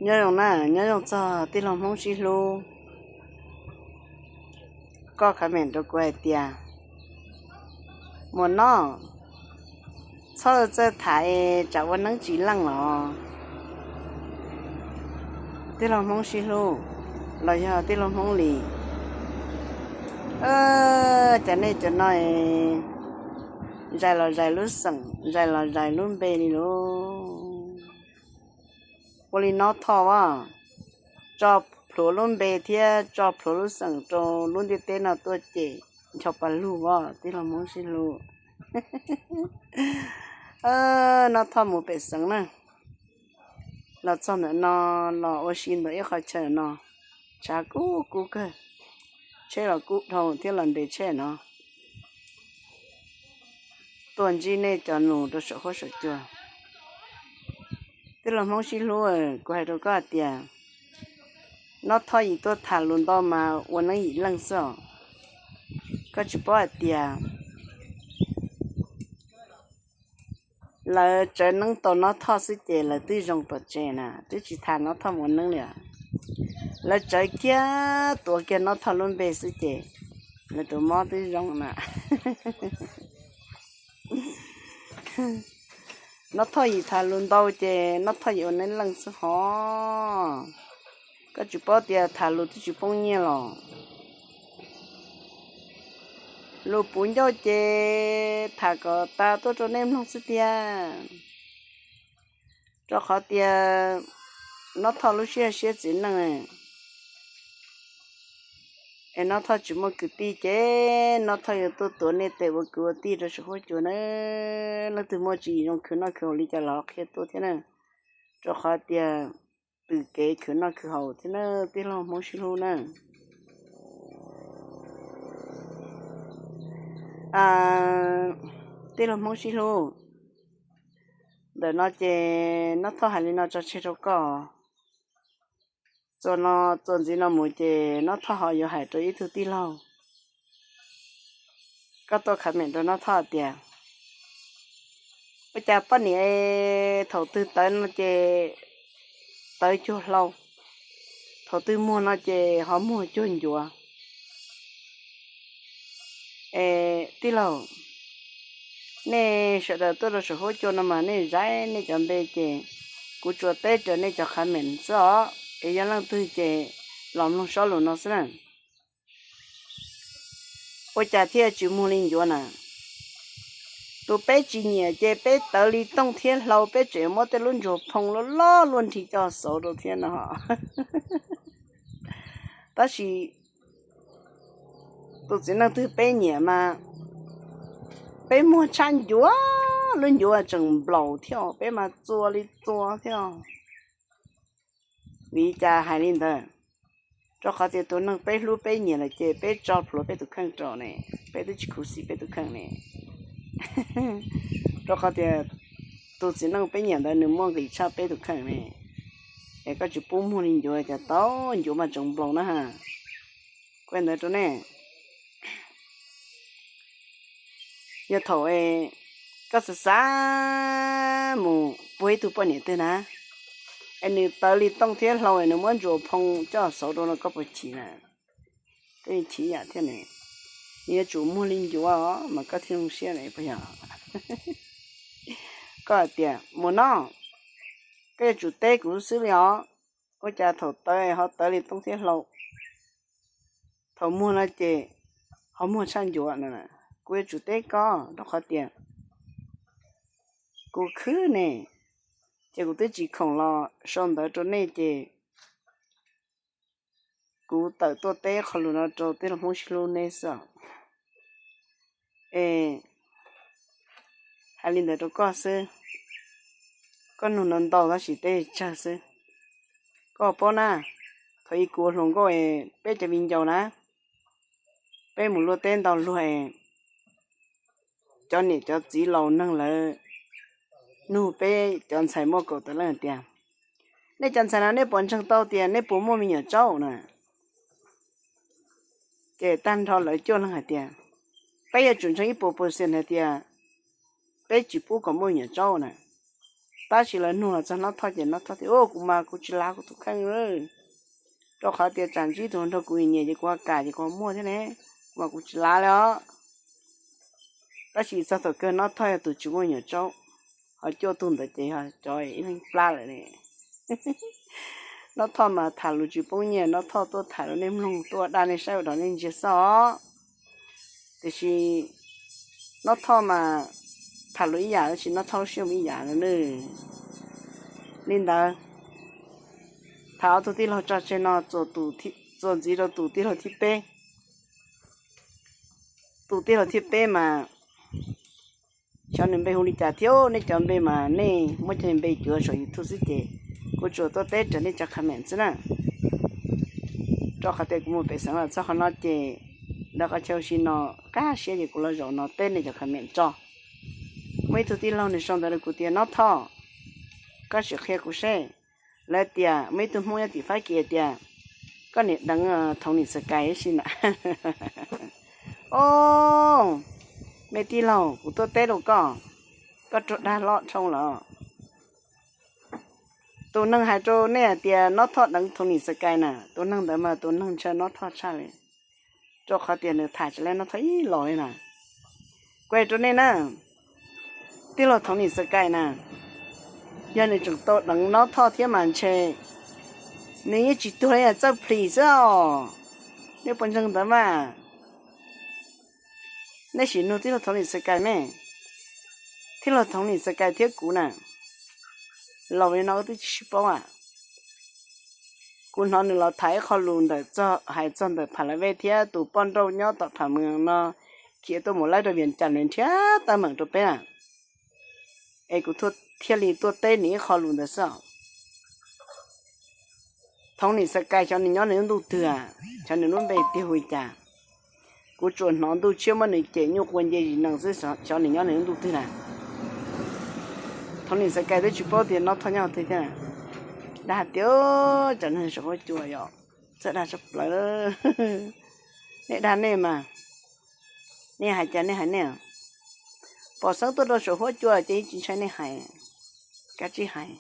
Nyob zoo na, nyob zoo txog tij laug Hmoob sib hlub. Koj comment rau kuv hais tias, Muam Noj, txhob txawj tham es tsam ua neeb tsis leej los. Tij laug Hmoob sib hlub los yog tij laug Hmoob Lis, cas nej cov no zais los zais lub xeem, zais los zais lub npe li lauj. Ua li Nob Thoj as, tso plhuav lub npe thiab tso plhuav lub xeem rau lub ntiaj teb no tuaj ces ncho pa lug as tij laug Hmoob sib hlub. Nob Thoj mus pem xeev na, los txog ntawm no los ua si ntawm ib qho chaw no, tshav kub kub kawg, tsheb los kub dhau thiab los nres tsheb no. Tuaj ntsib nej cov nus rau saum huab saum cua. Tij laug Hmoob sib hlub, kuv hais rau koj hais tias, Nob Thoj yim tuaj tham lus ntau mas ua neeb yim leej xwb os. Koj tsis paub hais tias lawv tsawv neeb tau Nob Thoj xwb ces lawv twb zoo tom tsev na, twb tsis tham Nob Thoj mus ua neeb li. Lawv tsawv kiag tuav kiag Nob Thoj lub npe xwb ces lawv tus mob twb zoo na. Nob Thoj yim tham lus ntau ces Nob Thoj yim ua neeb leej xwb hov. Koj tsis paub tias tham lus twb tsis poob nyiaj los? Lus puv ncauj ces tham kom tas tuaj rau nej mloog xwb tiag. Rau qhov tias Nob Thoj lub siab siab txiv neej, es Nob Thoj tsis muaj kwv tij ces Nob Thoj yuav tuaj tuav nej tes ua kwv ua tij rau saum huab cua na. Leej twg muaj tswv yim zoo khwv noj khwv haus li cas los qhia tuaj thiab na. Rau qhov tias twm kev khwv noj khwv haus thiab na, tij laug Hmoob sib hlub na. Tij laug Hmoob sib hlub, ntawm no ces Nob Thoj hais li no tso tseg rau koj. Txuas no, txuas ntxiv no mus ces Nob Thoj ho yuav hais rau ib tug tij laug. Koj tuaj comment rau Nob Thoj tias, ua cas poj niam thaum twg tawv no ces tawv cuag hlau, thaum twg muag no ces ho muag cuag ncuav. Es tij laug, nej sawv daws tuaj rau saum huab cua no mas nej zais nej cov npe ces kuv tsuas teb raws nej cov comment xwb os, es yog leej twg ces los mloog sob lus no xwb na. Ua cas thiaj tsis muag li ncuav na? Tus peb tsis nyiam ces peb tawv li tooj thiab hlau peb tseem muab tej lub ntsuag phoo loj loj luaj nrig coj xauv rau thiab no. Tab sis tus txiv neej twg peb nyiam mas peb muag tshaj ncuav, lub ncuav tseem nplaum thiab peb mas txua li txua thiab. Vim li cas hais li ntawd? Rau qhov tias tus neeg peb hlub peb nyiam lawm ces peb tso plhuav peb tus kheej rau ne, peb twb tsis khuv xim peb tus kheej ne. Rau qhov tias tus txiv neej peb nyiam ntawd nws muaj nqis tshaj peb tus kheej ne. Es koj tsis pub muag li ncuav cas tau, ncuav mas tseem nplaum na ha. Kuv ntawd rau nej, yog thaum koj xav xav mus puag ib tug poj niam twg na, es nws tawv li tooj thiab hlau es nws muab ntsuas phoo coj xauv rau no koj puas chim na? Koj yeej chim yam thiab ne. Nws yuav tsum muag li ncuav os mas koj thiaj zoo siab ne puas yog? Koj hais tias, Muam Noj, koj yuav tsum teb kuv xwb li os. Ua cas thaum tawv ho tawv li tooj thiab hlau, thaum muag no ces ho muag tshaj ncuav no? Kuv yuav tsum teb koj rau qhov tias kuv khwb ne, ces kuv twb tsis khoom los sau ntawv rau nej ces kuv tawm tuaj teb qhov lus no rau tij laug Hmoob sib hlub neb xwb. Es hais li ntawd rau koj xwb, koj nug ntau ntau tab sis teb tsawg xwb. Koj paub na, thaum ub kuv ua hluas nkauj es peb cov viv ncaus na, peb mus luaj teb ntau luag es cov niam cov txiv laus neeg lawv nug peb cov ntxhais muaj kaum tawm leej tias, nej cov ntxhais no nej puas ntseeg tau tias nej puas muaj me nyuam tsaub na? Ces tag nrho lawv cuaj leeg hais tias, peb yuav tsum ntseeg ib puas percent hais tias peb tsis pub kom muaj me nyuam tsaub na. Tab sis lawv nug los txog Nob Thoj ces Nob Thoj tias, Kuv mas kuv tsis lav kuv tus kheej, rau qhov tias tsam ntsib tus nrog kuv nyiam ces kuv ho kam ces kuv ho muaj thiab ne, kuv mas kuv tsis lav li os. Tab sis txog thaum kawg Nob Thoj yog tus tsis muaj me nyuam tsaub, ho cuaj tug ntawd ces yog cov ib leeg plab lawm ne. Nob Thoj mas tham lus tsis poob nyiaj, Nob Thoj tuaj tham rau nej mloog, tuaj ua daj nej saib ua dog nej ntsia xwb os. Tiam sis Nob Thoj mas tham lus ib yam tab sis Nob Thoj lub siab mus ib yam no nawb. Li ntawd, tham ob tug tij laug tso tseg no, txuas ntxiv rau tus tij laug thib peb. Tus tij laug thib peb mas xyov nws npe hu li cas thiab, nej cov npe mas nej muab cov npe cuav saum YouTube xwb ces kuv tsuas tuaj teb raws nej cov comment xwb na. Rau qhov tias kuv mus pem xeev los txog qhov no ces ntawd qhov chaw ua si no, kaj siab ces kuv los zaum no teb nej cov comment tso. Muaj ib tug tij laug nws sau ntawv rau kuv tias, Nob Thoj, koj sim qhia kuv seb, lawv tias muaj ib tug Hmoob nyob tim Fab Kis tias koj niam deev Tony Starkey ib si na. Os, me tij laug, kuv tuaj teb rau koj, koj raug dag loj dhau lawm. Tus neeg hais rau nej hais tias Nob Thoj deev Tony Starkey na, tus neeg ntawd mas tus neeg ntshaw Nob Thoj tshaj li, rau qhov tias nws tham tsis laib Nob Thoj ib los li na. Kuv hais rau nej na, tij laug Tony Starkey na, yog nws tseem tau deev Nob Thoj thiab mas ntshe nws yeej tsis tuag li, txawj plhis xwb os. Nej puas ntseeg ntawd mas? Nej sim nug tij laug Tony Starkey me, tij laug Tony Starkey thiab kuv na, laus li no wb twb tsis sib paub a. Kuv hnov nws los tham ib qho lus ntawm txog, hais txog ntawm Pha La Vej thiab tus poj nrauj nyob tom Pha Mws no khiav tuaj mus laib rau Vias Cas nws nrhiav teeb meem rau peb na, es kuv thiaj li tuaj teb nws ib qho lus ntawd xwb. Tony Starkey xyov nws nyob nws lub ntuj twg, xyov nws lub npe tiag hu li cas. Kuv tsuas hnov Ntuj Tshiab muab nws cem nyuj quas nce zis nees xwb, xyov nws nyob nws lub ntuj twg na. Tony Starkey twb tsis paub tias Nob Thoj nyob twg thiab. Dag tias tsam neeg saum huab cua yom, txawj dag tshaj plaws. Nej dag nej mas, nej hais cas nej hais nej. Pom xeeb tuaj rau saum huab cua ces tsis ntshai nej hais, kav tsij hais.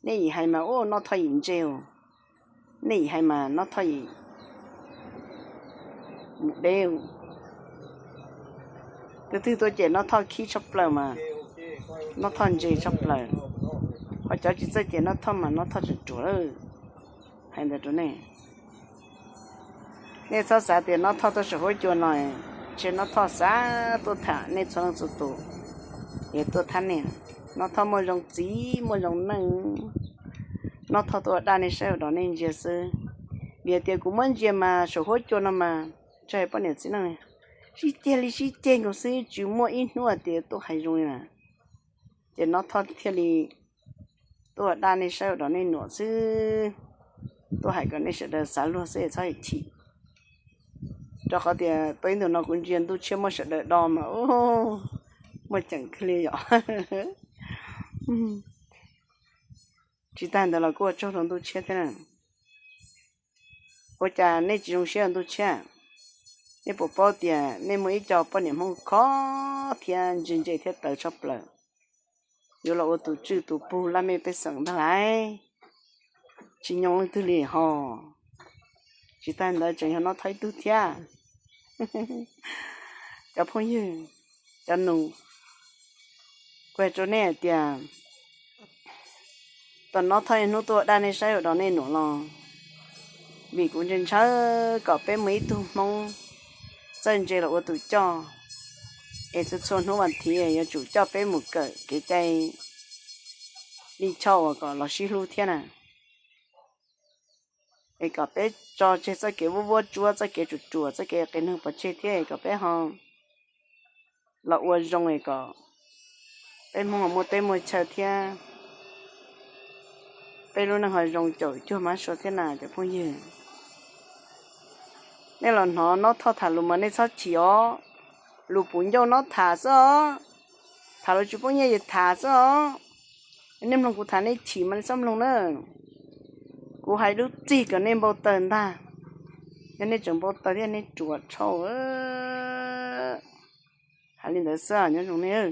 Nej yim hais mas ua Nob Thoj yim ntse, nej yim hais mas Nob Thoj yim mus deb. Tus twg tuaj cem Nob Thoj khib tshaj plaws mas Nob Thoj ntse tshaj plaws, ho cov tsis txawj cem Nob Thoj mas Nob Thoj tseem ruam lawm. Hais ntawd rau nej, nej txhob xav tias Nob Thoj tuaj saum huab cua no, ntshe Nob Thoj xav tuaj tham nej txhua leej txhua tus, es tuaj thab nej. Nob Thoj muaj zoo txiv muaj zoo neej, Nob Thoj tuaj ua daj nej saib ua dog nej ntsia xwb. Vim tias kuv muab ntsia mas saum huab cua no mas tsis hais poj niam txiv neej, sib ceg li sib ceg nkaus xwb, tsis muaj ib hnub tias tuaj hais zoo li na. Ces Nob Thoj thiaj li tuaj ua daj nej saib ua dog nej nuam xwb, tuaj hais kom nej sawv daws xav luag xwb txhob hais chim. Rau qhov tias tuaj ib ntus no kuv ntsia Ntuj Tshiab muab sawv daws do mas muaj ceem kawg li yom. Tsis tas ntawd los kuj ua tsaug rau Ntuj Tshiab thiab na. Ua cas nej tsis zoo siab rau Ntuj Tshiab? Nej puas paub tias nej muaj ib co poj niam Hmoob khov thiab ntse ntse thiab tawv tshaj plaws, yuav los ua tus tswj tus pug laj mej pej xeem ntag lauj? Tsis nyoo leej twg li hos. Tsis tas ntawd tseem yog Nob Thoj ib tug thiab. Cov phooj ywg, cov nus, kuv hais rau nej hais tias tom Nob Thoj niaj hnub tuaj ua daj nej saib ua dog nej nuam los, vim kuv ntshaw ntshaw kom peb muaj ib tug Hmoob txawj ntse los ua tus coj, es txhua txhua hnub vas thiv yuav tsum coj peb mus kawm kev cai lij choj uas kom los sib hlub thiab na. Es kom peb tso tseg txoj kev vuab vuab tsuab, txoj kev ruam ruam, txoj kev qias neeg pov tseg thiab es kom peb ho los ua zoo es kom peb Hmoob ho muaj teb muaj chaw thiab peb lub neej ho zoo caum cuag mab sua thiab na cov phooj ywg. Nej los hnov Nob Thoj tham lus mas nej txhob chim os, lus puv ncauj Nob tham xwb os, tham lus tsis poob nyiaj yog tham xwb os. Nej mloog kuv tham nej chim mas nej txhob mloog na. Kuv hais lub txig kom nej npau taws ntag, yog nej tseem npau taws thiab nej ruam dhau. Hais li ntawd xwb, nyob zoo nej.